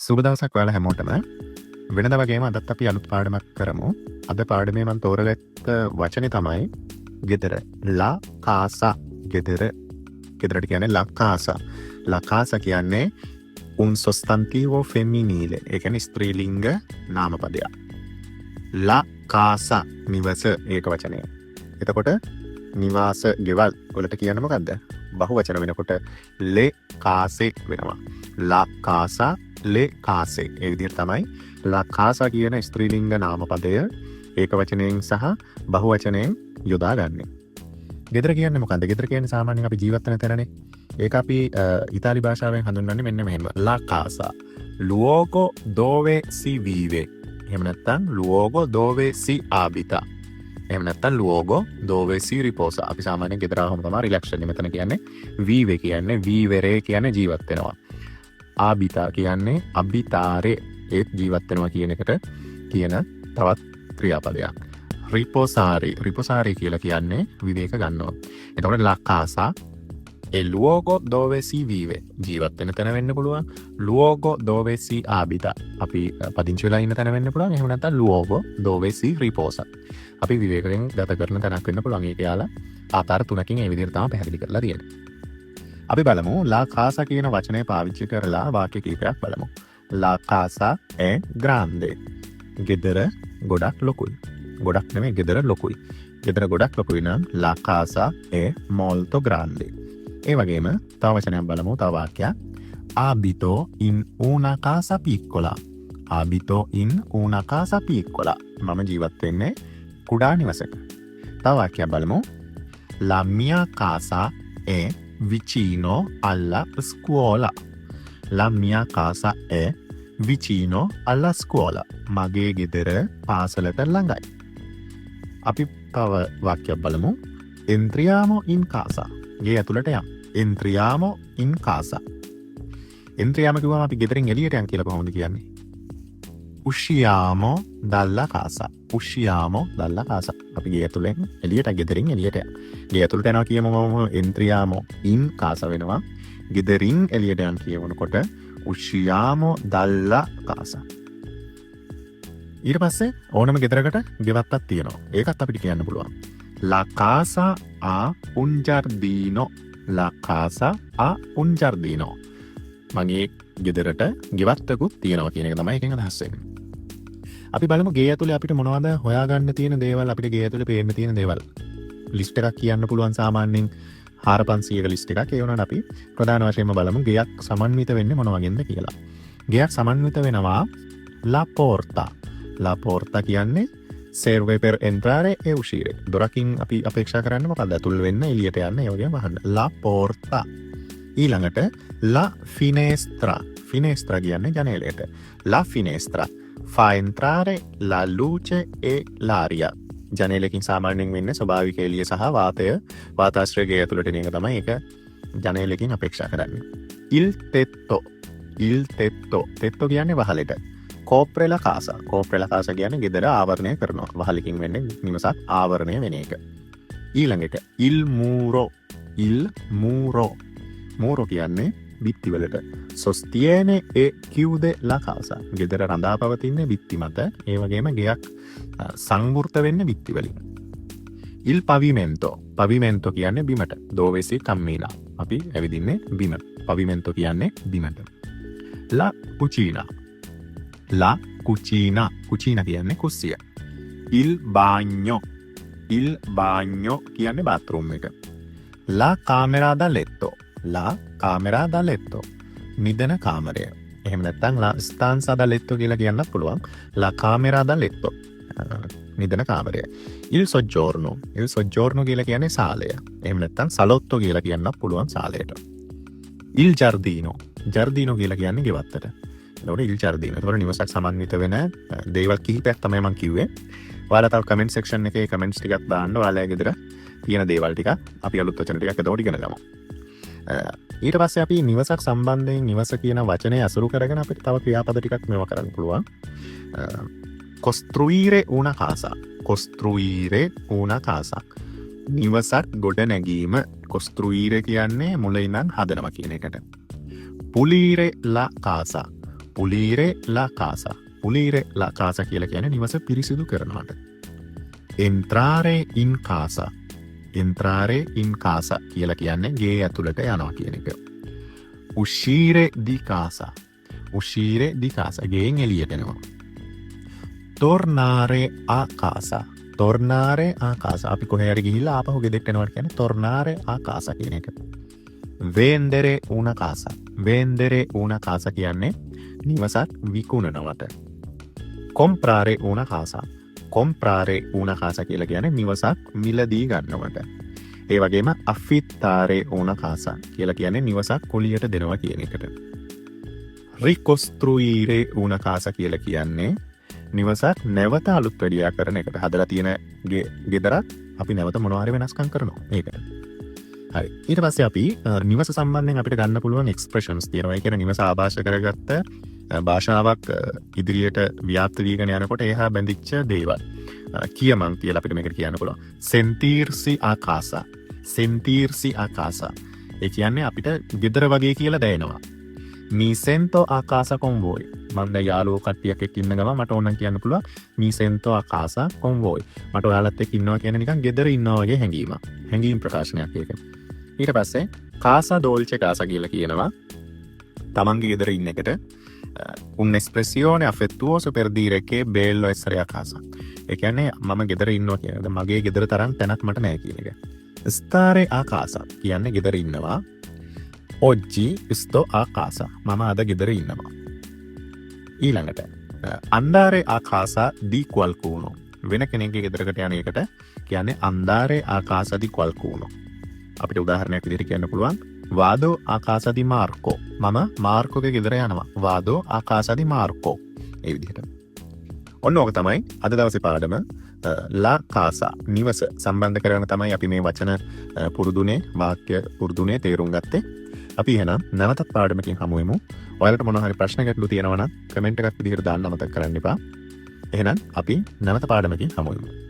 සුබ දවසක් ඔයාලා හැමෝටම. වෙනදා වගේම අදත් අපි අලුත් පාඩමක් කරමු. අද පාඩමේ මම තෝරගත්ත වචනේ තමයි ගෙදර. La casa, ගෙදර. ගෙදරට කියන්නේ la casa. La casa කියන්නේ un sostantivo femminile. ඒ කියන්නේ ස්ත්‍රීලිංග නාමපදයක්. La casa, නිවස, ඒක වචනය. එතකොට නිවාස, ගෙවල් වලට කියන්නේ මොකද්ද? බහුවචන වෙනකොට le case වෙනවා. La casa, le case. ඒ විදිහට තමයි la casa කියන ස්ත්‍රීලිංග නාමපදය ඒක වචනයෙන් සහ බහුවචනයෙන් යොදාගන්නේ. ගෙදර කියන්නේ මොකද්ද? ගෙදර කියන්නේ සාමාන්‍යයෙන් අපි ජීවත් වෙන තැනනේ. ඒක අපි ඉතාලි භාෂාවෙන් හඳුන්වන්නේ මෙන්න මෙහෙම. La casa, luogo dove si vive. එහෙම නැත්නම් luogo dove si abita. එහෙම නැත්නම් luogo dove si riposa. අපි සාමාන්‍යයෙන් ගෙදර ආවම තමයි රිලැක්ස් වෙන්නේ. මෙතන කියන්නේ vive කියන්නේ, vivere කියන්නේ ජීවත් වෙනවා. Abita කියන්නේ abitare, ඒත් ජීවත් වෙනවා කියන එකට කියන තවත් ක්‍රියාපදයක්. Riposare, riposare කියලා කියන්නේ විවේක ගන්නවා. එතකොට la casa è luogo dove si vive, ජීවත් වෙන තැන වෙන්න පුළුවන්. Luogo dove si abita, අපි පදිංචි වෙලා ඉන්න තැන වෙන්න පුළුවන්. එහෙම නැත්නම් luogo dove si riposa, අපි විවේකයෙන් ගත කරන තැනක් වෙන්න පුළුවන්. ඒක යාලා ආකාර තුනකින් ඒ විදිහට තමයි පැහැදිලි කරලා තියෙන්නේ. අපි බලමු la casa කියන වචනය පාවිච්චි කරලා වාක්‍ය කීපයක් බලමු. La casa è grande. ගෙදර ගොඩක් ලොකුයි. ගොඩක් නෙමෙයි, ගෙදර ලොකුයි. ගෙදර ගොඩක් ලොකුයි නම් la casa è molto grande. ඒ වගේම තව වචනයක් බලමු, තව වාක්‍යයක්. Abito in una casa piccola. Abito in una casa piccola. මම ජීවත් වෙන්නේ කුඩා නිවසක. තව වාක්‍යයක් බලමු. La mia casa è vicino alla scuola. La mia casa è vicino alla scuola. මගේ ගෙදර පාසලට ළඟයි. අපි තව වාක්‍යයක් බලමු. Entriamo in casa. ගේ ඇතුළට යමු. Entriamo in casa. Entriamo කිව්වම අපි ගෙදරින් එළියට යන් කියලා කොහොමද කියන්නේ? Usciamo dalla casa. Usciamo dalla casa. අපි ගේ ඇතුලෙන් එළියට, ගෙදරින් එළියට යන්. ගේ ඇතුළට යනවා කියමු, entriamo in casa වෙනවා. ගෙදරින් එළියට යන් කියවනකොට usciamo dalla casa. ඊට පස්සේ ඕනම ගෙදරකට ගෙවත්තක් තියෙනවා. ඒකත් අපිට කියන්න පුළුවන්. La casa ha un giardino. La casa ha un giardino. මගේ ගෙදරට ගෙවත්තකුත් තියෙනවා කියන එක තමයි එකෙන් අදහස් වෙන්නේ. අපි බලමු ගේ ඇතුලේ අපිට මොනවද හොයාගන්න තියෙන දේවල්, අපිට ගේ ඇතුලේ පේන්න තියෙන දේවල්. ලිස්ට් එකක් කියන්න පුළුවන් සාමාන්‍යයෙන් 4-500ක ලිස්ට් එකක්. ඒ වුණාට අපි ප්‍රධාන වශයෙන්ම බලමු ගෙයක් සමන්විත වෙන්නේ මොන වගේන්ද කියලා. ගෙයක් සමන්විත වෙනවා la porta. La porta කියන්නේ serve per entrare e uscire. දොරකින් අපි අපේක්ෂා කරන්නේ මොකද්ද? ඇතුල් වෙන්න, එළියට යන්න, ඒ වගේම වහන්න. La porta. ඊළඟට la finestra. Finestra කියන්නේ ජනේලයට. La finestra fa entrare la luce e l'aria. ජනේලකින් සාමාන්‍යයෙන් වෙන්නේ ස්වභාවික එළිය සහ වාතය, වාතාශ්‍රය ගේ ඇතුළට එන එක තමයි ඒක ජනේලකින් අපේක්ෂා කරන්නේ. Il tetto. Il tetto. Tetto කියන්නේ වහලෙට. Copre la casa. Copre la casa කියන්නේ ගෙදර ආවරණය කරනවා. වහලකින් වෙන්නේ නිවසක් ආවරණය වෙන එක. ඊළඟ එක il muro. Il muro. Muro කියන්නේ බිත්තිවලට. Sostiene e chiude la casa. ගෙදර රඳා පවතින්නේ බිත්ති මත. ඒ වගේම ගෙයක් සංවෘත වෙන්නේ බිත්ති වලින්. Il pavimento. Pavimento කියන්නේ බිමට. Dove si cammina. අපි ඇවිදින්නේ බිම. Pavimento කියන්නේ බිමට. La cucina. La cucina. Cucina කියන්නේ කුස්සිය. Il bagno. Il bagno කියන්නේ බාත්රූම් එක. La camera da letto. La camera da letto. නිදන කාමරය. එහෙම නැත්නම් la stanza da letto කියලා කියන්නත් පුළුවන්. La camera da letto. නිදන කාමරය. Il soggiorno. Il soggiorno කියලා කියන්නේ සාලය. එහෙම නැත්නම් salotto කියලා කියන්නත් පුළුවන් සාලයට. Il giardino. Giardino කියලා කියන්නේ ගෙවත්තට. එතකොට il giardino. එතකොට නිවසක් සමන්විත වෙන දේවල් කිහිපයක් තමයි මං කිව්වේ. ඔයාලා තව කමෙන්ට් සෙක්ෂන් එකේ කමෙන්ට්ස් ටිකක් දාන්න ඔයාලා ගෙදර තියෙන දේවල් ටික. අපි අලුත් වචන ටිකක් එතකොට ඉගෙන ගමු. ඊට පස්සේ අපි නිවසක් සම්බන්ධයෙන් නිවස කියන වචනය ඇසුරු කරගෙන අපිට තව ක්‍රියාපද ටිකක් මේවා කරන්න පුළුවන්. Costruire una casa. Costruire una casa. නිවසක් ගොඩ නැගීම. Costruire කියන්නේ මුල ඉඳන් හදනවා කියන එකට. Pulire la casa. Pulire la casa. Pulire la casa කියලා කියන්නේ නිවස පිරිසිදු කරනවට. Entrare in casa. Entrare in casa කියලා කියන්නේ ගේ ඇතුළට යනවා කියන එක. Uscire di casa. Uscire di casa, ගෙන් එළියට එනවා. Tornare a casa. Tornare a casa, අපි කොහේ හරි ගිහිල්ලා ආපහු ගෙදරට එනවා කියන්නේ tornare a casa කියන එක. Vendere una casa. Vendere una casa කියන්නේ නිවසක් විකුණනවට. Comprare una casa. Comprare una casa කියලා කියන්නේ නිවසක් මිලදී ගන්නවට. ඒ වගේම affittare una casa කියලා කියන්නේ නිවසක් කුලියට දෙනවා කියන එකට. Ricostruire una casa කියලා කියන්නේ නිවසක් නැවත අලුත් වැඩියා කරන එකට. හදලා තියෙන ගෙදරක් අපි නැවත මොනවා හරි වෙනස්කම් කරනවා ඒකට. හරි. ඊට පස්සේ අපි නිවස සම්බන්ධයෙන් අපිට ගන්න පුළුවන් එක්ස්ප්‍රෙෂන්ස් තියෙනවා. ඒ කියන්නේ නිවස ආభాෂ කරගත්ත භාෂාවක් ඉදිරියට ව්‍යාප්ත වීගෙන යනකොට ඒ හා බැඳිච්ච දේවල්. කියමන් කියලා අපිට මේකට කියන්න පුළුවන්. Sentirsi a casa. Sentirsi a casa. ඒ කියන්නේ අපිට ගෙදර වගේ කියලා දැනෙනවා. Mi sento a casa con voi. මං දැන් යාළුවෝ කට්ටියක් එක්ක ඉන්න ගමන් මට ඕනනම් කියන්න පුළුවන් mi sento a casa con voi. මට ඔයාලත් එක්ක ඉන්නවා කියන්නේ නිකන් ගෙදර ඉන්නවා වගේ හැඟීමක්. හැඟීම් ප්‍රකාශනයක් ඒක. ඊට පස්සේ casa dolce casa කියලා කියනවා. තමන්ගේ ගෙදර ඉන්න එකට un'espressione affettuosa per dire che bello essere a casa. ඒ කියන්නේ මම ගෙදර ඉන්නවා කියන එක. මගේ ගෙදර තරම් තැනක් මට නෑ කියන එක. Stare a casa කියන්නේ ගෙදර ඉන්නවා. Oggi sto a casa. මම අද ගෙදර ඉන්නවා. ඊළඟට andare a casa di qualcuno. වෙන කෙනෙක්ගේ ගෙදරකට යන එකට කියන්නේ andare a casa di qualcuno. අපිට උදාහරණයක් විදිහට කියන්න පුළුවන් vado a casa di Marco. මම මාර්කෝගේ ගෙදර යනවා. Vado a casa di Marco. ඒ විදිහට. ඔන්න ඕක තමයි අද දවසේ පාඩම. La casa, නිවස සම්බන්ධ කරගෙන තමයි අපි මේ වචන පුරුදුනේ, වාක්‍ය පුරුදුනේ, තේරුම් ගත්තේ. අපි එහෙනම් නැවතත් පාඩමකින් හමු වෙමු. ඔයාලට මොනවා හරි ප්‍රශ්න ගැටලු තියෙනවා නම් කමෙන්ට් එකක් විදිහට දාන්න අමතක කරන්න එපා. එහෙනම් අපි නැවත පාඩමකින් හමු වෙමු.